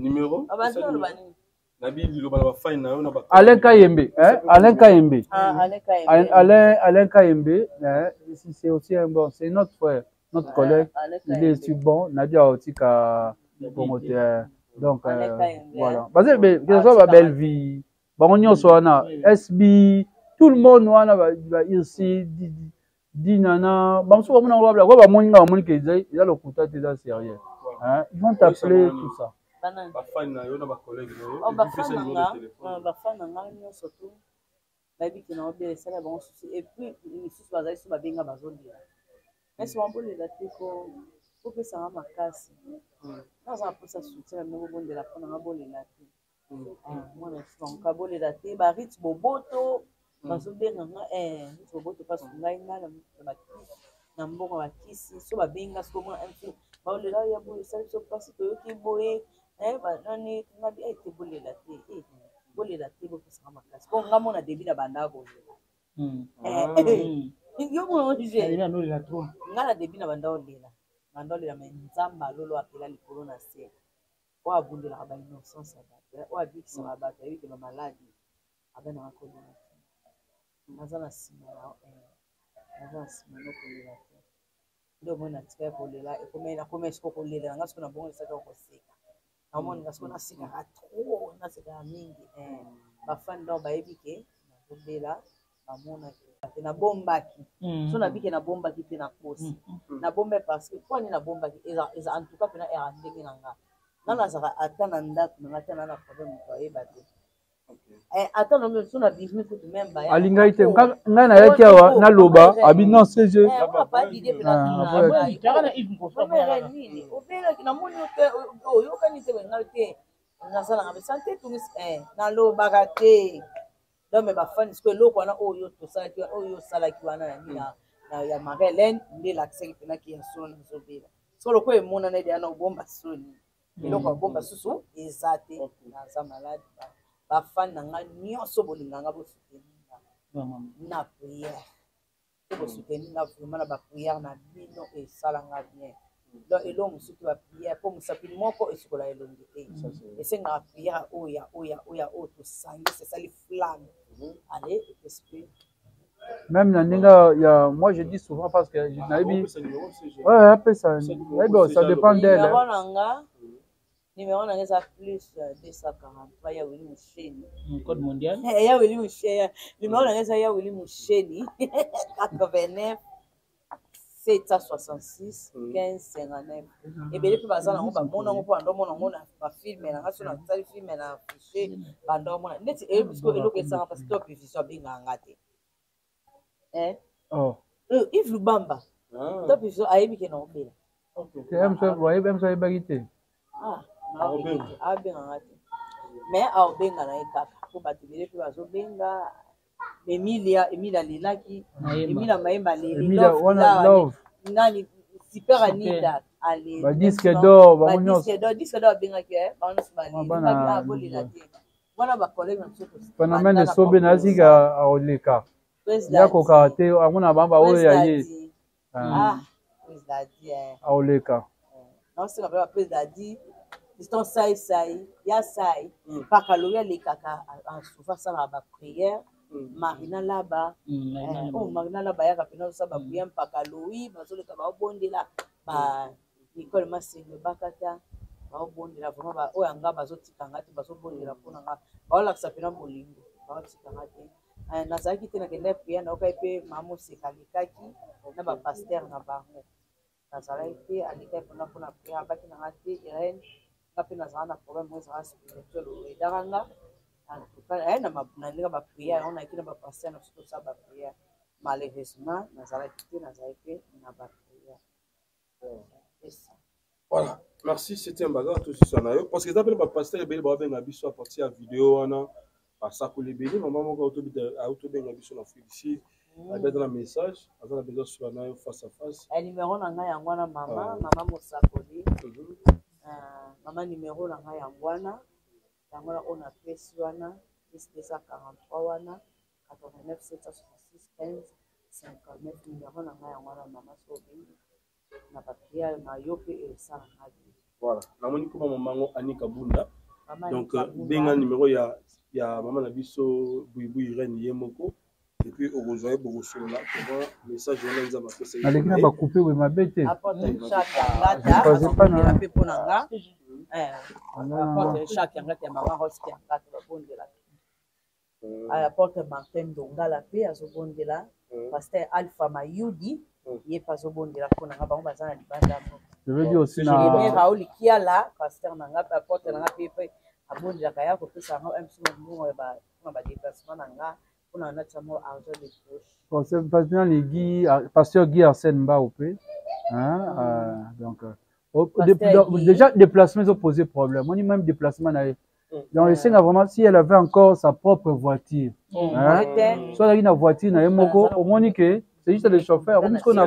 Alain Kayembe, hein? Alain Kayembe. Ah, Alain Kayembe. Alain, Alain Kayembe, hein? C'est aussi un bon, c'est notre frère, notre collègue. Il est aussi bon. Nadia Otika promoteur. Donc, voilà. Parce que, que ce soit belle vie, bango nyonso wana, SB, tout le monde wana, ba Irsi, Dinana, bamosusu bamona ngo babla, bamoni nga, bamoni ke eza lokuta te, eza sérieux. Hein? Ils vont t'appeler, tout ça. Bafani na yo na bacollègue na yo. Bafani na ngai nyonso tu bayebi ke na obela, esala bango susu. Et puis misusu bazali so babenga, bazolela, mais babolela te ko kopesanga makasi. Naza na mposa soutien na bino, bobondela mpo nanga, bolela te. Mwana banka bolela te. Barite boboto bazobenga nga, rite boboto mpasi ngai nga na mbongo bakisi so babenga siko mwana msu baolela ya boye, esali biso mpasi, toyoki boye banani ngabi ete bolela te, bolela te, bopesanga makasi mpo nga mona début na banda kolela. Yo nga na début na banda olela, banda olela, mais Nzambe alolo apela likolo na se, oyo abundelaka bainnocence ya bato, oyo abikisaka bato, ayebike bamaladi abanaka kolela te. Naza na nsima na, naza na nsima no, kolela te. Nde omoni natika ya kolela, nakomi siko kolela nanga siko na bongo esaka koseka. Namoninga siko nasekaka trop, nasekaka mingi. Bafani donc bayebi ke nazobela, bamonaki te nabombaki. So nabike nabombaki te, nakosi, nabomba parce que mpo ani nabombaki eza en tout cas mpena era ndenge na nga. Nga nazalaka ata na ndako na nga ata na problème, moto ayeba te, ata na so na bimi kutu même baya. Alingai te, ngai nayaki awa naloba abi non, CG. Nini obelaki, namoni yo te, oyokani te, ngai te nasalaka sante tungisi, nalobaka te. Donc mais bafani sikoyo eloko wana oyo tosalaki, oyo osalaki wana na nini ya Marie Hélène, nde elakisaki mpenaki ya solo nazobela. So lokola emonana ede wana obomba soni, eloko ya bomba susu eza te, naza malade. Bafani na ngai nyonso bolinga nga, bosoutenir nga na prière, to bosoutenir nga vraiment na baprière na bino, esalanga bien. Donc eloko mosusu te, baprière mpo mosapi moko esukola elongi te. Esengaka prière oyo ya oyo ya oyo ya oyo tosangisi esali flamme, ale epesi mpe. Même na ndenge ya, moi je dis souvent parce que nayebi, ouais, apesa nayebi, ça dépend d'elle. Numéro na nga, numéro na nga eza plus 243, ya Wili Musheni. Code mondial. Ya Wili Musheni, numéro na nga eza ya Wili Musheni, 89 766 15 59. Ebele mpe baza nango, bamona yango mpo bando omona yango na bafilm na nga. So nasali film na affiche, bando omona neti eyebi sikoyo eloko esanga, parce que Top Vision abengaka nga te. Oh. Yves Lubamba, Top Vision ayebi ke na obela. Te, ayebaki te. Abengaka te, mais aobenga na ye kaka mpo bato ebele mpe bazobenga. Emilia, Emilia alelaki, Emilia Mayemba aleli. Love. Nani, Super Anita aleli. Badisque d'or, bango nyonso. Disque d'or, disque d'or abengaki bango nyonso baleli. Bolela te, wana bacollègue na biso. Phénomène esobe nazika aoleka ya kokaka te, amona bamba oyo ya ye aoleka. Naosenga mpe baprésident di Fiston Sai Sai ya Sai mpaka lobi alekaka souvent, asalaka baprière. Marina Laba, oh, Marina Laba ayaka mpena osala baprière. Mpaka lowi bazoleka, baobondela ba Nicole Masengo Bakata, baobondela vraiment. Oyo yanga bazotika nga te, bazobondela mpona nga, baolakisa mpena bolingo, baotika nga te. Nazalaki te, nakenda prière, nayokai mpe mama Moseka alekaki na bapasteur na bango. Nazalaki te, alekaki mpona prière, abaki na nga te. Irene, nga mpe nazala na problème oyo ezala spirituel oyo edaka nga. En tout cas, na ndenge baprière yango, nayaki na bapasteur na biso tosala baprière. Malheureusement nazalaki te, nazalaki mpe na baprière. Voilà, merci. C'était un bazar tosisa na yo, parce que eza mpena bapasteur ebele baobenga biso à partir ya video wana, basakoli ebele. Mama moko autobenga biso na Afrique du Sud, abi aza na message, aza na besoin sola na yo face à face. Numéro na ngai yango wana, mama, mama mosakoli, mama, numéro na ngai yango wana, yango wana oyo napesi wana, plus 243 wana, 89 766 15 59. Numéro na ngai yango wana, mama, so obengi na baprière na yo mpe esala nga bien. Voilà, namoni koma mamango Anika Bunda. Donc benga numéro ya mama na biso Buibui Irene ye moko, et puis okozwa ye, bokosolola comment message wana Nzambe apesa. Naleki na bacoupe boye mabe te. Apôtre Jacques Yangata mpe mpo na nga, apôtre Jacques Yangata ya mama Rose Yangata babondelaka. Apôtre Martin Ndongala mpe azobondela, pasteur Alpha Mayudi ye mpe azobondela mpo na nga, bango baza na libanda. Je veux dire aussi na Raoul Kiala, pasteur na nga, apôtre na nga mpe abondelaka ya kopesa yango mso mbongo mpona badéplacement na nga, mpona natia mo argent de poche. Pasteur Guy, pasteur Guy Arsène Mbao mpe, hein, donc déjà déplacement ezoposer problème, oni même déplacement na ye. Donc esenga vraiment, si elle avait encore sa propre voiture, hein, so azalaki na voiture na ye moko, omoni ke c'est juste le chauffeur omi sikoyo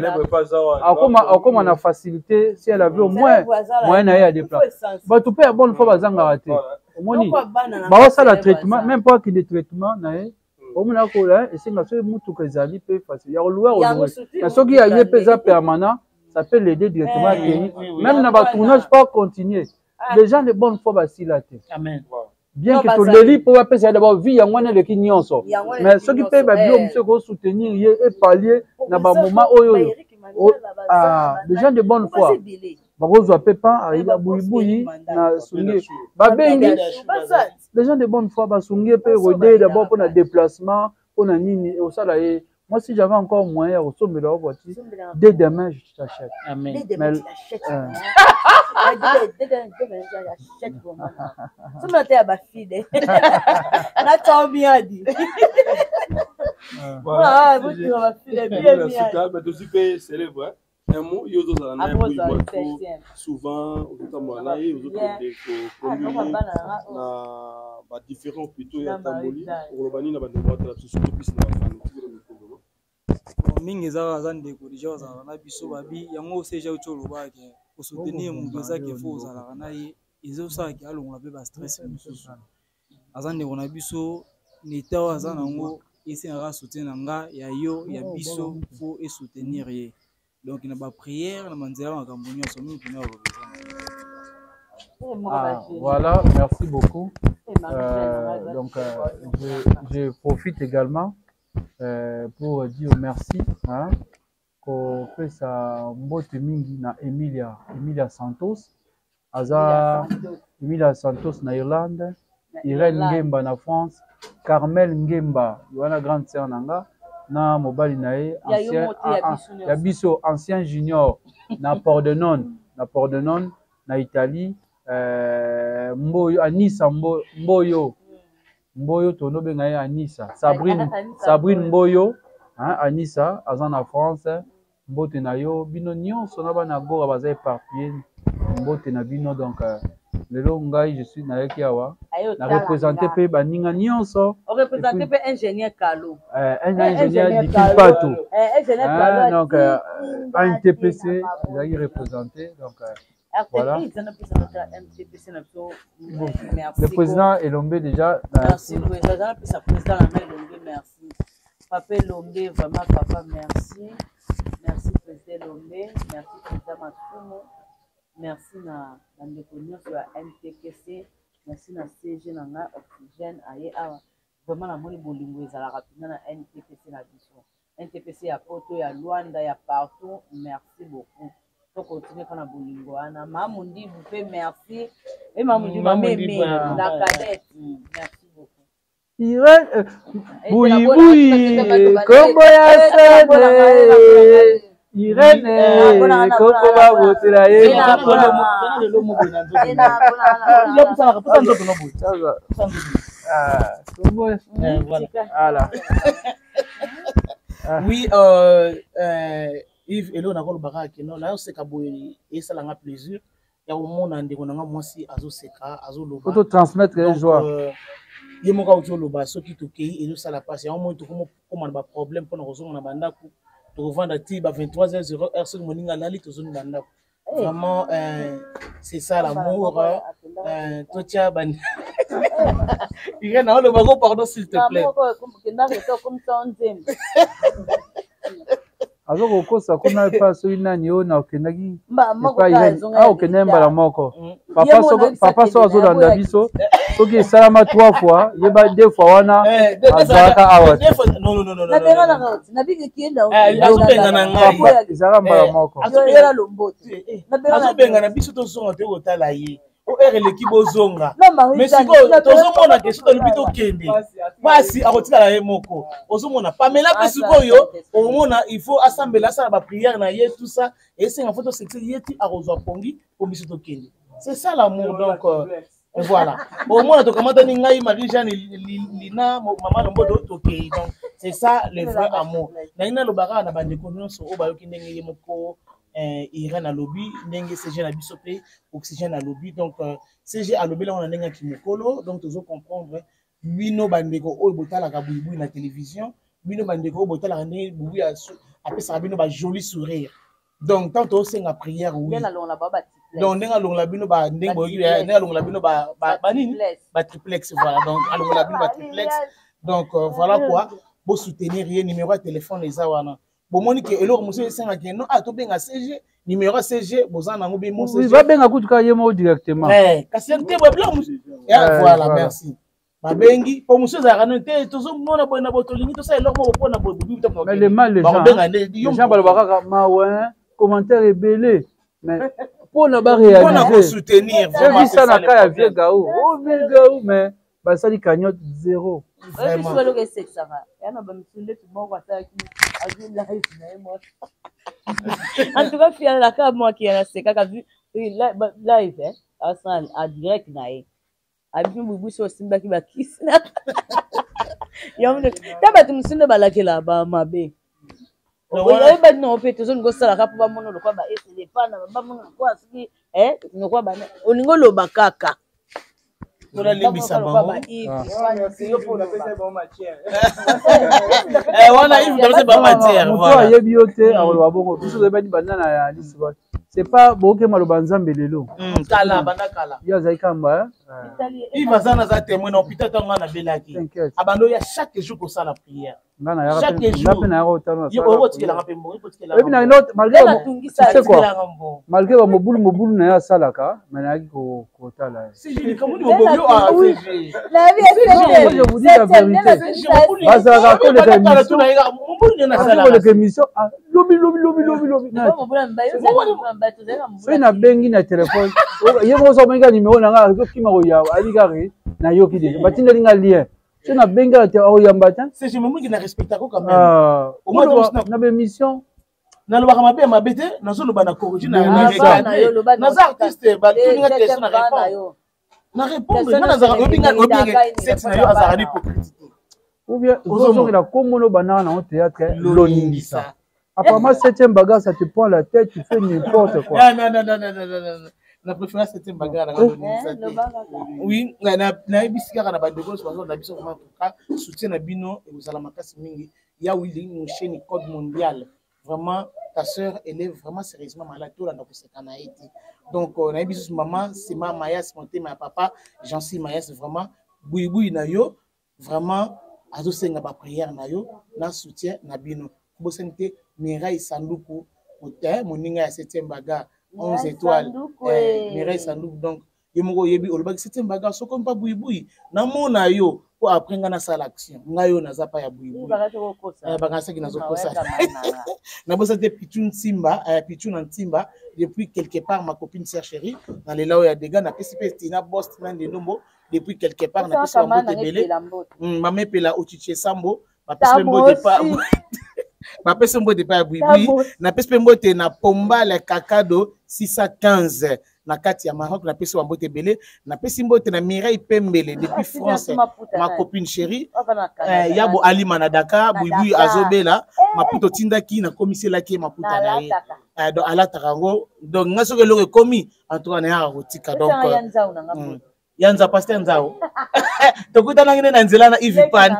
akoma na facilité. Si elle avait au moins moyen na ye ya déplace, bato mpe ya bonne foi bazangaka te. Omoni baosala traitement, même po akende traitement na ye, omona kola esenga soki mutuka ezali mpe facile ya kolouer, olouer. Mais soki ya ye mpe eza permanent, ça peut l'aider directement akei même na batournage, pas continuer. Les gens de bonne foi basila te. Amen. Bien que toleli mpo bapesa ye d'abord vie, yango wana eleki nyonso. Mais soki mpe babilo mosusu ekosoutenir ye, epalie na bamoment oyo oyo les gens de bonne foi bakozwa mpe pan ayiba buyibuyi na sungi, babengi les gens de bonne foi basungi ye mpe kode d'abord mpona déplacement, mpona nini osala ye. Moi, si j'avais encore moyen ya kosombela yo voiture, dès demain je t'achète. Amen. Dès demain, Mais, tu l'achètes. Dès demain, tu l'achètes vraiment. Sombela te ya bafide natao miadi. Botinga bafide bien miadi. Tozwi mpe célèbre un mot, yo ozozala na ye Akozala boye septième. Souvent ozotambola na ye, ozokende koconduire na badifférent hôpitaux ya Na tamboli. Marie-Jeanne. Okoloba nini na bandeko batala biso, surtout mpisi na bafani tikolo mikolo? Mingi eza aza ndeko deja ozalaka na biso, babi yango oseja uti olobaka kosoutenir moto ezaki fo ozalaka na ye, ezosalaka alongola mpe bastress mosusu. Aza ndeko na biso na eta oyo aza nango, esengaka soutien na nga, ya yo, ya biso, fo esoutenir ye. Donc na baprière na banzela makambo nyonso mingi mpena oloba eza. Ah, voilà, merci beaucoup. Donc, je profite également pour dire merci, hein, kopesa mbote mingi na Emilia, Emilia Santos, aza Emilia Santos na Irlande, Irène Ngemba na France, Carmel Ngemba, wana grande sœur na nga, na mobali na ye ancien, ya biso ancien junior na Pordenone, na Pordenone na Italie, Mboyo, Anissa Mboyo, Mboyo tonobenga ye Anissa, Sabrine, Sabrine Mboyo, hein, Anissa aza na France, mbote na yo bino nyonso na bana Gora baza éparpillé, mbote na bino. Donc lelo ngai je suis nayaki awa na représenter pe baninga nyonso, o représenter pe ingénieur Kalo, un ingénieur Dikipatu, donc ANTPC ezalaki représenté. Donc voilà. Le président Elombe déjà. Merci, président. Président Elombe, merci. Papa Elombe, vraiment, papa, merci. Merci, président Elombe. Merci, président Masumu. Merci, na bandeko nyonso ya MTKC. Merci, na CG, na nga, Oxygène, aye, awa. Vraiment, namoni bolingo ezalaka mpenza na NTPC na biso. NTPC ya Poto, ya Luanda, ya partout. Merci beaucoup. To continue kana bolingo wana. Mamu Ndibu pe merci. Et Mamu Ndibu meme la cadette. Merci beaucoup. Irène Bouyi bouyi kombo ya sene Irène koko babotela ye. Voilà. Oui, Yves Elo nakolobaka ke non, nayoseka boye esalanga plaisir ya komona ndeko na nga mwasi azoseka, azoloba, auto transmettre joie. Ye moko auti oloba soki tokei ezosala mpasi, yango moi tokoma na baproblème mpona kozonga na bandako, tokovanda ti ba 23 h 0 heure, soki moninga alali tozongi bandako. Vraiment, c'est ça l'amour. Totia ban Irène oloba ko, pardon, s'il te plaît. Aza kokosa kuna epa soki nani oyo na okendaki okende mbala moko, papa so azolanda biso, soki esalama trois fois, yeba deux fois wana azalaka awa, ezalaka mbala moko. Azobengana biso, tozonga, toyei kotala ye o heure eleki, bozonga. Mais sikoyo tozomona ke soki tolobi tokende, pasi akotikala ye moko. Ozomona Pamela mpe sikoyo omona il faut asambela, asala baprière na ye, tout ça esenga faut tosekise ye ti akozwa pongi po biso tokende. C'est ça l'amour. Donc voilà, omona tokamatani ngai, Marie Jeanne, Lina, mama Lomboto, tokei. Donc c'est ça le vrai amour. Nayi naloba kaka na bandeko nyonso oyo bayoki ndenge ye moko Irène alobi, ndenge CG na biso mpe Oxygène alobi. Donc CG alobeli yango na ndenge ya kimokolo. Donc tozo comprendre bino bandeko oyo botalaka buibui na télévision, bino bandeko oyo botalaka ndenge buibui apesaka bino bajoli sourire. Donc tant tosenga prière, oui, donc ndenge alongola bino, ndenge boyoki, ndenge alongola bino banini, batriplex, voilà. Donc alongola bino batriplex. Donc voilà quoi, bosoutenir ye, numéro ya téléphone eza wana. Bomoni ke eloko mosusu esengaki no, ah, tobenga CG, numéro ya CG boza nango bimo. Babenga kutu kaka ye moko directement. Kasi te, biloko mosusu, voilà, merci. Babengi po mosusu ezalaka nini te, tozomona boye na boye, tolingi tosala eloko moko mpona boye. Mais le mal, les gens baloba kaka mawe, commentaire ebele, mais mpona baréaliser bisa na ka ya vieux Gao, o vieux Gao, mais basali cagnotte zéro. Biso eloko esekisaka ya na bamisu ndeti moko asalaki, azwi live na ye moko. En tout cas fialaka mwaki ya nasekaka live asala a direct na ye, abimi bubusi osimbaki bakisi yango ta bato mosusu nde balakela bamabe, oyeba no mpe tozolinga osalaka mpo bamona lokwa ba esele pana bamona lokwa soki lokwa olingi oloba kaka. Tolalimbisa bango wana, Yves, topesa bango matière. Moto ayebi yo te akoloba bongo. Biso toyebani banda na ya lisi, c'est pas boke maloba Nzambe lelo. Kala, banda kala. Ye azali kamba. Yves aza, naza témoin na hôpital ntango nga nabelaki, abando ya chaque jour kosala prière. Nga na yaka Chaque pe- jour. nga pe na yaka otala Yo okotikelanga mpe mbongo, okotikelanga Oyebi na mbongo. note malgré Nde natungisa tu sais quoi Okotikelanga mbongo. malgré ba mobulu mobulu na ye asalaka mais nayaki kotala ye. CG, likambo nini bobomi yo? Ah, CG. Na vie Non, moi, je vous dis la vérité. Bazalaka koleka émission. Bazalaka koleka émission ah, lobi lobi lobi lobi lobi Na- soki nabengi na telefone ye moko soki abengi nimero na ngai azokima koya ali kaka nayoki deja batindeli nga lien soki nabengi kaka te akoyamba te CG, momongi na respectako quand même. Ah, Au moins, koloba donc, na baémission nalobaka mabe ya mabe te nazoloba na corrige na Ah, na bana recadre. yo, loba na naza artiste batuni nga Eh, question na bana répondre yo. na répondre Question nga nazalaka nyonso oyebi nga oyebi elingaka nga sexe na yo azalaka na hypocrite te ou bien Ozomona. ozongela kombo no bandaka nango théâtre loningisa apparemment septième bagarre ça te prend la tête tu fais n'importe quoi Ah, non, non, non, non, non, non, non, non. na préférence septième bagarre nanga loningisa te oui nayebisi kaka na bandeko nyonso bazolanda biso vraiment en tout cas soutien na bino ekozala makasi mingi ya willi musheni code mondial vraiment ta sœur elle est vraiment sérieusement malade tolanda koseka na ye te donc nayebi susu mama sima mayas motema ya papa jansi mayas vraiment buibui na yo vraiment azosenga baprière na yo na soutien na bino kobosani te mirai sanduku moninga ya septième bagarre 11 étoiles mirai sanduku donc yo moko oyebi olobaki septième bagarre soki mpa buibui namona yo po après nga nasala action ngai oyo naza pa ya buibui bakanisaki nazokosa nabosa te pichu ntimba pichu na ntimba depuis quelque part ma copine sœur chérie na lela oyo ya dega napesi mpe tina boss tina ndendombo depuis quelque part napesi bambote ebele mama epela ochichie sambo bapesi mpe mbote pa bapesi mbote pa ya buibui napesi mpe mbote na pombale kakado 615 na kati ya Maroc napesi bambote ebele napesi mbote na Mireille Pembele depuis France ma copine chérie yabo alima na Dakar buibui azobela maputa otindaki nakomiselaki ye maputa na ye donc alataka yango donc nga soki eloko ekomi en tout cas nayaka kotika donc ya nza pasteur nzao tokutanaki nde na nzela na Yves Pan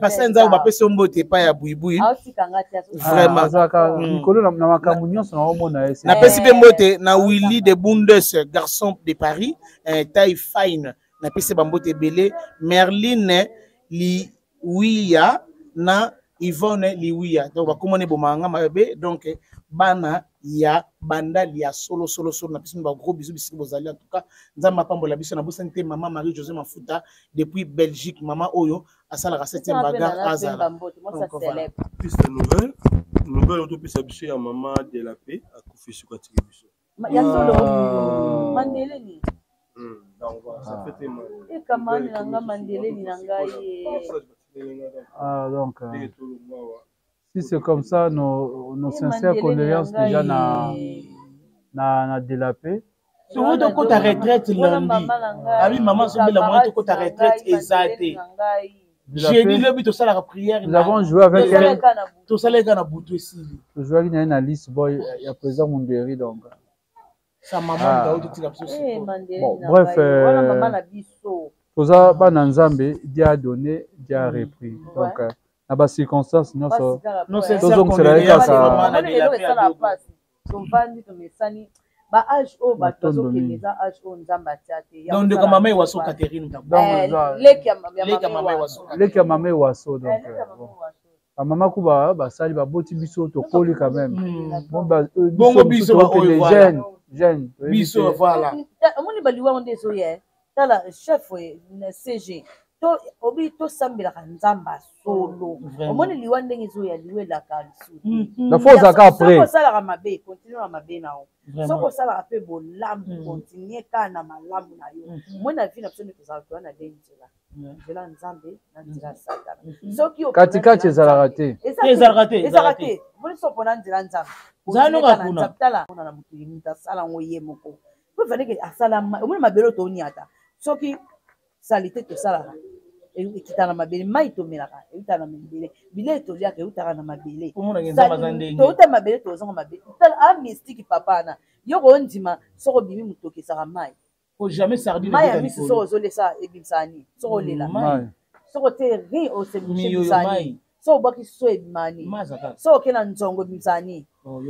pasteur nzao bapesi yo mbote epai ya buibui vraiment azalaka likolo na makambo nyonso naomona ye napesi mpe mbote na Willy de Bundes garçon de Paris taille fine napesi bambote ebele Merline Liwiya na Yvonne Liwiya donc bakomona ebomaka nga mabe donc bana ya bandali ya solo solo solo napesi bino ba gros bisous bisika bozali en tout cas nzambe apambola biso nabosani te mama Marie José Mafuta depuis Belgique mama oyo asalaka septième bagarre azala. Donc, voilà. Piste nouvelle nouvelle oyo topesa biso ya mama de la paix akufi soki atiki biso ya solo mandeleni Donc voilà, ça fait très mal. Ekamani na nga mandeleni na ngai. Ah, donc si c'est comme ça, nos sincères condoléances déjà na de la paix. Soki tokota retraite lundi, abi mama azobela moyen tokota retraite eza te. Jeudi lobi tosalaka prière. Nous avons joué avec elle. Tosalaka na butu esili. Tozwaki na ye na Lisboy ya président Munderi donc. Sa maman ah. Totika biso. Bon, bref, toza bana Nzambe, Dieu a donné, Dieu a repris. Donc na ba circonstances nyonso tozongisela ye kaka. Tovandi tomesani ba age oyo bato bazokende eza age oyo Nzambe atia te. Donc ndeko mama Ewaso Catherine leki ya mama Ewaso, leki ya mama Ewaso donc bamama kuba basali baboti biso tokoli quand même. Bongo biso tokende jeune jeune biso voilà. Omoni baliwa nde ezoya tala chef CG to obi tosambelaka Nzambe solo omoni liwa ndenge ezoya liwa elaka lisusu. La fois ozalaka après osalaka mabe continue na mabe na yo, soki osalaka mpe bolamu continue kaka na malamu na yo. Moi na vie na biso nde tozalaka toya na de nzela nzela Nzambe na nzela ya Satana. Soki katikati ezalaka te. Ezalaka te. Ezalaka te. Omoni so mpona nzela Nzambe Zaloka kuna. Tala na motu moto asala yango ye moko po fandeke asala. Omoni mabele oyo toniata, soki salite tosalaka ekitaka na mabele, mai tomelaka eutaka na mabele, bilei toliaka eutaka na mabele, touta mabele tozonga mabele. Tala a mystique papa wana yo koondima soki obimi motoki ezaka mai jamais sardine mai ya miso soki ozolesa ebimisaka nini, soki olela soki otie ri osemisaka nini, soki obwaki so ebimaka nini, soki oke na nzongo ebimisaka nini. Mais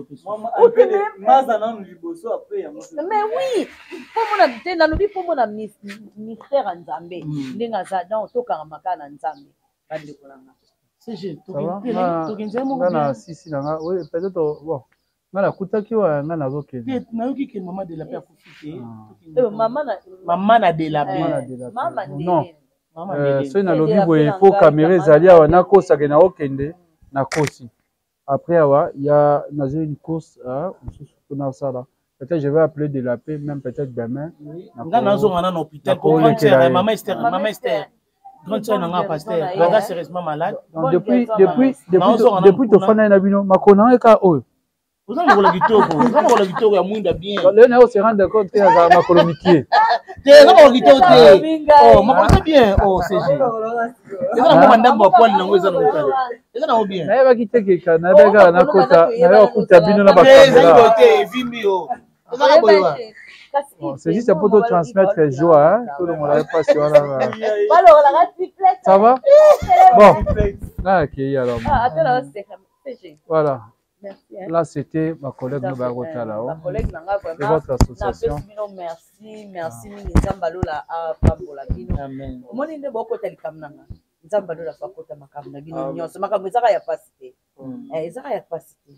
oui, mpo mona te nalobi mpo mona mystère ya Nzambe ndenge aza. Donc tokanga kaka na Nzambe. Bandeko na nga. CG, Ça va? tokende moko Nga na bien. sisi na nga, oui, peut-être, bon, nga nakutaki wana, nga nazokende. Te, nayoki ke mama de la paix akufi te. Ah. Tokende. Eh, mama na Mama na de la paix. Mama na de la paix. Mama Non. ndeleni. Mama Euh, de soki la nalobi De la boye paix na po ngai, kamera mama ezali na awa ngai. nakosake naokende nakosi. Après awa ya nazwi une course, ah, mosusu mpona asala, peut-être je vais appeler de la paix même peut-être demain. Nga nazonga na hôpital po grande Nakolekela sœur, ye. mama Esther, Mama mama Esther. Esther. Grande sœur na nga pasteur, Bonne aza guérison. sérieusement malade. Donc, Bonne depuis guérison, depuis mama. depuis Nazonga na depuis kuna. tofandaki na bino, makolo na ngai kaka oyo. Oza makolo kitoko, oza makolo kitoko ya mwinda bien. Lelo nayo se rendre compte te azala makolo mikie. Te, eza makolo kitoko te. Mingai. Oh, makolo eza bien. Oh, CG. Eza nango bandambo ya poil nango eza nango kala. Eza nango bien. Nayebaki te keka, nayebaki kaka nakota, naye kokuta bino na Te, ezali bakamera. boye te, evimbi yo. Ezaka boye wa. Kasi Bon, c'est juste pour te transmettre joie, hein, tolongola ye mpasi wana. Balongolaka triplex. Ça va? Bon, là akei alors. Ah, ata na oseka. CG. Voilà. Merci. Hein. Là, c'était ma collègue Noba Rotala. Ba collègue na nga Et vraiment. votre association. Napesi bino merci, merci mingi. Nzambe alola apambola bino. Amen. Omoni nde bokota likambo na nga. Nzambe alola fa akota makambo na bino nyonso. Makambo ezaka ya pasi te. Eh, ezaka ya pasi te.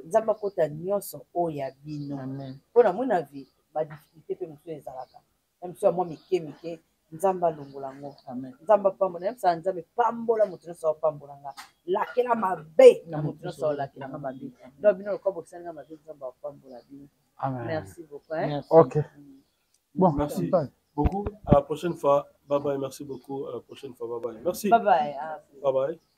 Nzambe akota nyonso oyo ya bino. Amen. Mpo na mona vie, badifficulté mpe mosusu ezalaka. Na mosusu ya mwa mike mike, Nzambe alongola yango. Amen. Nzambe apambola, nayebisaka Nzambe pambola moto nyonso aopambola nga, lakela mabe na moto nyonso aolakela nga mabe. Donc bino lokola bosali nga mabe, Nzambe apambola bino. Amen. Merci beaucoup, hein. Merci. Ok. Bon, Merci. bye. Beaucoup. À la prochaine fois. Bye bye. Merci beaucoup. À la prochaine fois. Bye bye. Merci. Bye bye. Ah. Bye bye.